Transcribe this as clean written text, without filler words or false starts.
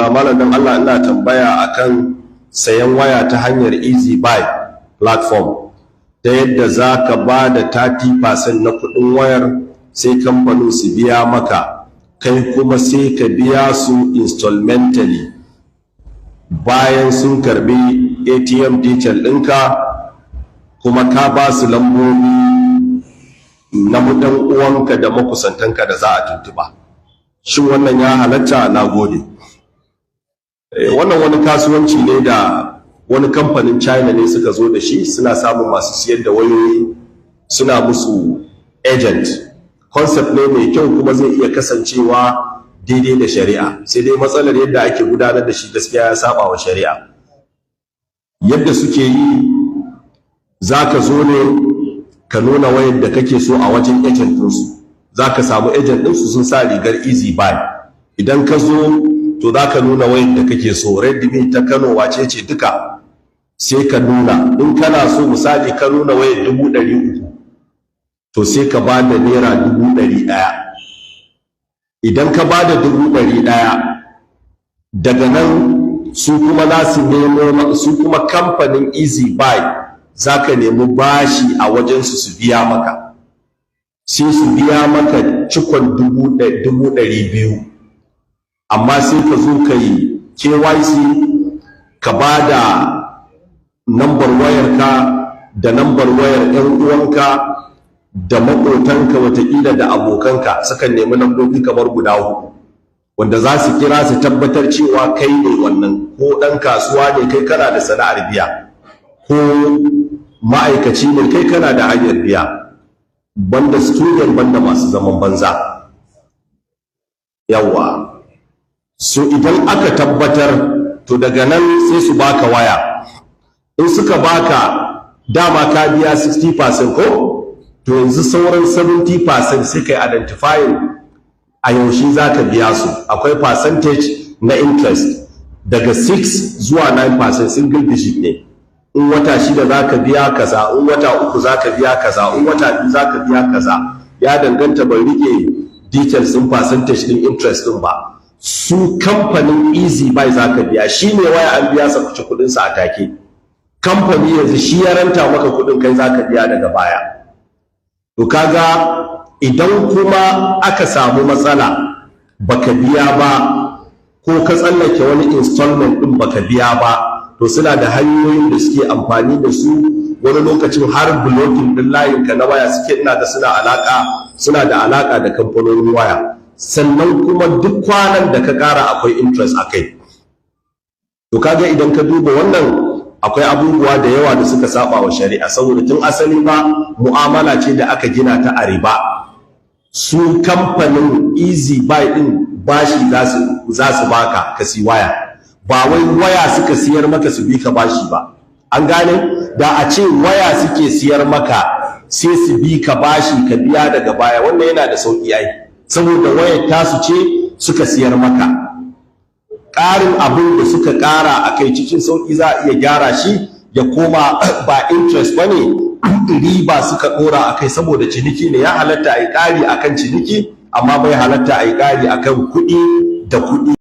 cewa, "Malam, dan Allah ina tambaya akan sayan waya ta hanyar Easy Buy platform, ta yadda za ka ba da 30% na kuɗin wayar, sai kamfanin su biya maka, kai kuma sai ka biya su installmentally bayan sun karbi ATM detail ɗinka, kuma ka ba su lambobi na mutan uwanka da makusantanka da za a tuntuba. Shin wannan ya halatta? Na gode." Wannan wani kasuwanci ne da wani kamfanin China ne suka zo da shi. Suna samun masu siyar da wayoyi, suna musu agent. Concept ne mai kyau, kuma zai iya kasancewa daidai da shari'a, sai dai matsalar yadda ake gudanar da shi gaskiya ya saba wa shari'a. Yadda suke yi, za ka zo ne ka nuna wayar da kake so a wajen agent ɗinsu. Za ka samu agent ɗinsu sun sa rigar Easy Buy. Idan ka zo, to za ka nuna wayar da kake so, Redmi ta Kano, wace ce duka, sai ka nuna. In kana so, misali, ka nuna wayar 300,000, to sai ka ba da ₦100,000. Idan ka ba da 100,000, daga nan su kuma za su nemo, su kuma kamfanin Easy Buy za ka nemi bashi a wajensu su biya maka, sai su biya maka cikon 200,000. Amma sai ka zo ka yi KYC, ka ba da nambar wayarka da nambar wayar 'yan uwanka da maƙotanka, watakila da abokanka. Sukan nemi lambobi kamar guda hudu wanda za su kira su tabbatar cewa kai ne wannan, ko ɗan kasuwa ne kai, kana da sana'ar biya, ko ma'aikaci ne kai, kana da hanyar biya, banda student, banda masu zaman banza. Yawa, so idan aka tabbatar, to daga nan sai su baka waya. In suka baka, dama ka biya 60% ko? To yanzu sauran 70% sai kai identifying a yaushe za ka biya su. Akwai percentage na interest daga 6 zuwa 9%, single digit ne. In wata 6 za ka biya kaza, in wata 3 za ka biya kaza, in wata 2 za ka biya kaza, ya danganta. Ban rike details din percentage din interest din ba. Su kamfanin Easy Buy za ka biya. Shi ne waya an biya sa kuci kudin sa a take. Kamfani yanzu shi ya ranta maka kudin, kai za ka biya daga baya. To kaga idan kuma aka samu matsala baka biya ba, ko ka tsallake wani installment din baka biya ba, to suna da hanyoyin da suke amfani da su. Wani lokacin har blocking din layin ka na waya suke. Ina da suna da alaka da kamfanonin waya. Sannan kuma duk kwanan da ka kara akwai interest a kai. To kaga idan ka duba wannan, akwai abubuwa da yawa da suka saba wa shari'a, saboda tun asali ma mu'amala ce da aka gina ta a riba. Su kamfanin Easy Buy din bashi za su baka ka si waya, ba wai waya suka siyar maka su bi ka bashi ba. An gane? Da a ce waya suke siyar maka sai su bi ka bashi ka biya daga baya, wannan yana da sauki ai, saboda wayar tasu ce suka siyar maka. Ƙarin abin da suka ƙara a kai, cikin sauƙi za a iya gyara shi ya koma ba interest ba ne, riba suka ɗora a kai, saboda ciniki ne. Ya halatta a yi ƙari a kan ciniki, amma bai halatta a yi ƙari a kan kuɗi da kuɗi.